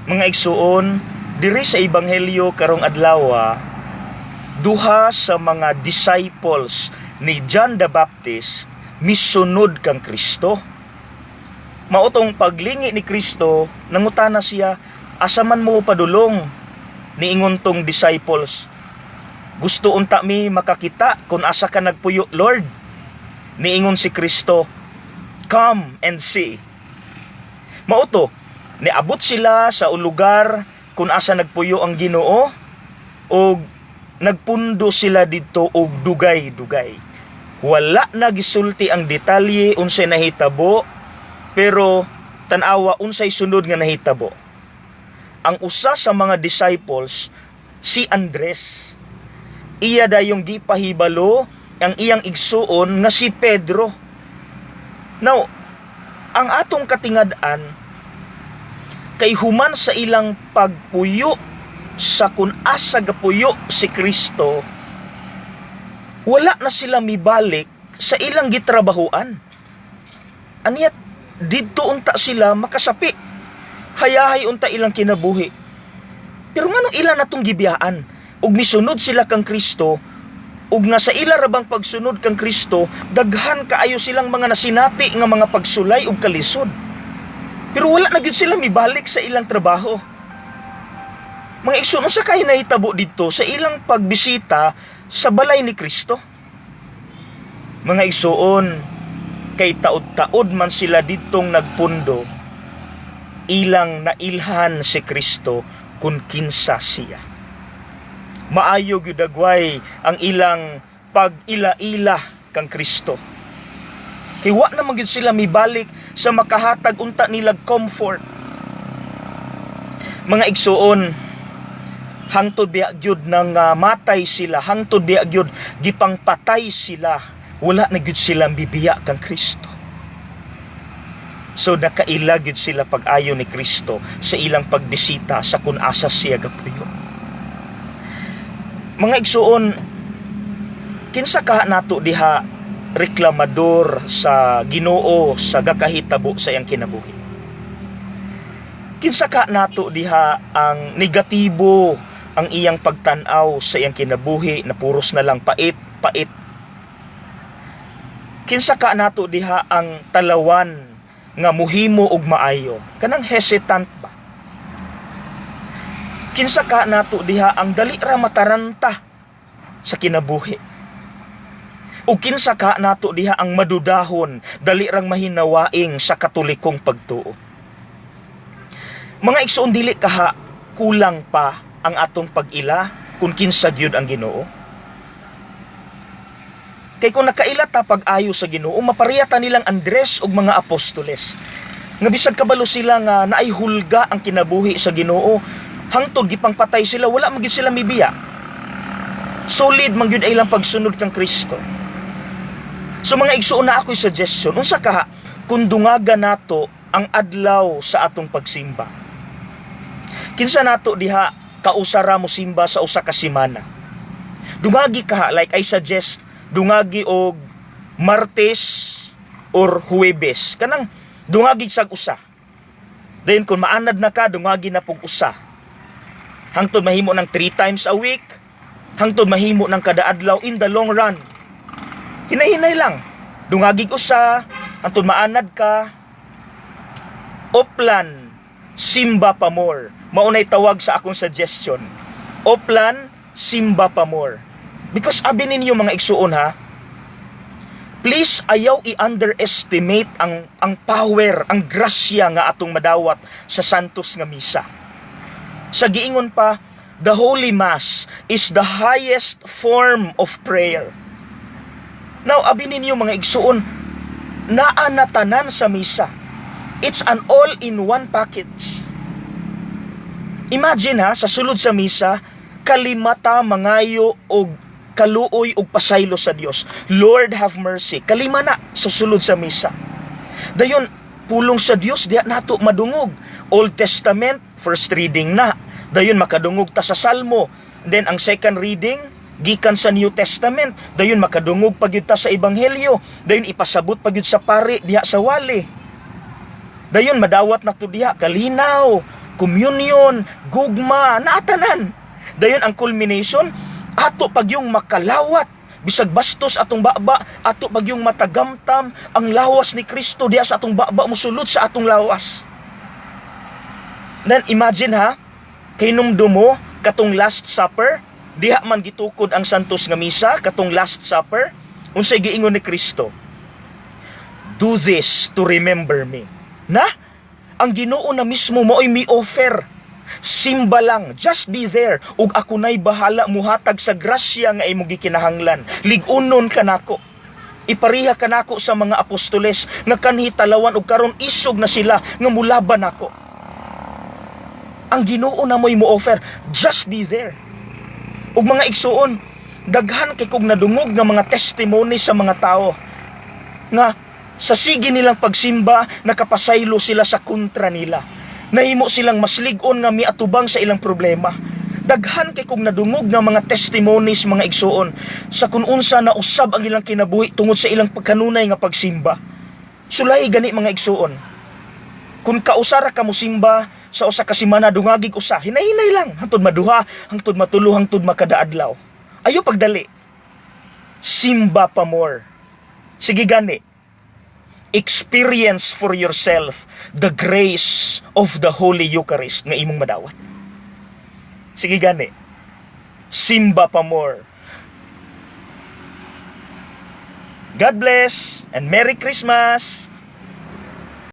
Mga igsuon, diri sa ebanghelyo karong adlaw, duha sa mga disciples ni John the Baptist misunod kang Kristo. Mao tong paglingi ni Kristo, nangutana siya, "Asa man mo padulong?" Niingon tong disciples, "Gusto unta mi makakita kung asa ka nagpuyo, Lord." Niingon si Kristo, "Come and see." Mao to, niabot sila sa lugar kung asa nagpuyo ang Ginoo og nagpundo sila didto og dugay-dugay. Wala na gisulti ang detalye unsay nahitabo, pero tan-awa unsay sunod nga nahitabo. Ang usa sa mga disciples, si Andres, iya dayong gipahibalo ang iyang igsuon nga si Pedro. Now, ang atong katingad-an kay human sa ilang pagpuyo sa kung asa gapuyo si Kristo, wala na sila mibalik sa ilang gitrabahuan. Aniyat didto unta sila makasapi. Hayahay unta ilang kinabuhi. Pero nganong ila na tong gibiyaan? Ug misunod sila kang Kristo, ug nga sa ila ra bang pagsunod kang Kristo, daghan kaayo silang mga nasinati nga mga pagsulay ug kalisod. Pero wala na gyud sila mibalik sa ilang trabaho. Mga igsoon, unsa kay nahitabo didto sa ilang pagbisita sa balay ni Kristo? Mga igsuon, kay taod-taod man sila didtong nagpundo, ilang nailhan si Kristo kung kinsa siya. Maayo gyud agway ang ilang pag-ila-ila kang Kristo. Kay wa naman gyud sila mibalik sa makahatag unta nilag comfort. Mga igsuon, hangtod biya gyud nang matay sila, hangtod biya gyud gipangpatay sila, wala na gyud sila bibiya kang Kristo. So nakaila gyud sila pag-ayo ni Kristo sa ilang pagbisita sa kung asa siya gapuyo. Mga igsuon, kinsa kaha nato diha reklamador sa Ginoo sa gakahitabo sa iyang kinabuhi? Kinsa ka nato diha ang negatibo ang iyang pagtan-aw sa iyang kinabuhi na puros na lang pait, pait? Kinsa ka nato diha ang talawan nga muhimo og maayo? Kanang hesitant ba? Kinsa ka nato diha ang dali ra mataranta sa kinabuhi? O kinsa ka nato diha ang madudahon, dali rang mahinawaing sa Katolikong pagtuo? Mga igsoon, dili kaha kulang pa ang atong pag-ila kung kinsa gyud ang Ginoo? Kay kung nakaila ta pag-ayo sa Ginoo, mapareha ta nilang Andres ug mga apostoles. Nga bisag kabalo sila nga naay hulga ang kinabuhi sa Ginoo, hangtod gipangpatay sila, wala man gyud sila mibiya. Solid man gyud ay ilang pagsunod kang Kristo. So mga igsuon, na ako'y suggestion, unsa kaha kung dungaga nato ang adlaw sa atong pagsimba? Kinsa nato diha kausara mo simba sa usa ka semana? Dungagi kaha, like I suggest, dungagi og Martes or Huwebes. Kanang dungagi sag usa. Then kung maanad na ka, dungagi na pug usa. Hangtod mahimo ng three times a week, hangtod mahimo ng kada adlaw in the long run. Hinay-hinay lang. Dungagi usa, hangtod maanad ka. Oplan, simba pa more. Maunay tawag sa akong suggestion. Oplan, simba pa more. Because abi ninyo, mga igsuon ha, please ayaw i-underestimate ang power, ang grasya nga atong madawat sa Santos nga Misa. Sa giingon pa, the Holy Mass is the highest form of prayer. Now, abi ninyo, mga igsuon, naa na tanan sa misa. It's an all-in-one package. Imagine ha, sa sulod sa misa, kalima ta mangayo og kaluoy og pasaylo sa Dios. "Lord, have mercy." Kalima na sa sulod sa misa. Dayon pulong sa Dios diha nato madungog. Old Testament, first reading na. Dayon makadungog ta sa Salmo. Then ang second reading gikan sa New Testament. Dayon makadungog pa gyud ta sa Ebanghelyo. Dayon ipasabot pa gyud sa pari diha sa wali. Dayon madawat na to diha kalinaw. Communion, gugma, naa tanan. Dayon ang culmination, ato pagyung makalawat bisag bastos atong baba, ato pagyung matagamtam ang lawas ni Kristo diha sa atong baba, musulod sa atong lawas. Then imagine ha, kahinumdum mo katong Last Supper, diha man gitukod ang Santos nga Misa, katong Last Supper, unsay giingon ni Kristo? "Do this to remember me." Na? Ang Ginoo na mismo mao'y mi-offer. Simba lang, just be there, ug ako na'y bahala muhatag sa grasya nga imong gikinahanglan. Lig-unon ka nako. Ipariha ka nako sa mga apostoles nga kanhi talawan ug karon isog na sila nga mulaban nako. Ang Ginoo na mo'y mo-offer, just be there. Ug mga igsuon, daghan kay kog nadungog nga mga testimony sa mga tao nga sa sige nilang pagsimba, nakapasaylo sila sa kontra nila. Nahimo silang mas lig-on nga miatubang sa ilang problema. Daghan kay kog nadungog nga mga testimonies, mga igsuon, sa kung unsa na usab ang ilang kinabuhi tungod sa ilang pagkanunay nga pagsimba. Sulay gani, mga igsuon. Kung kausara ka mosimba sa usa ka semana, dungagig usa, hinay-hinay lang hangtod maduha, hangtod matulo, hangtod makadaadlaw. Ayo pagdali. Simba pa more. Sige gani. Experience for yourself the grace of the Holy Eucharist nga imong madawat. Sige gani. Simba pa more. God bless and Merry Christmas!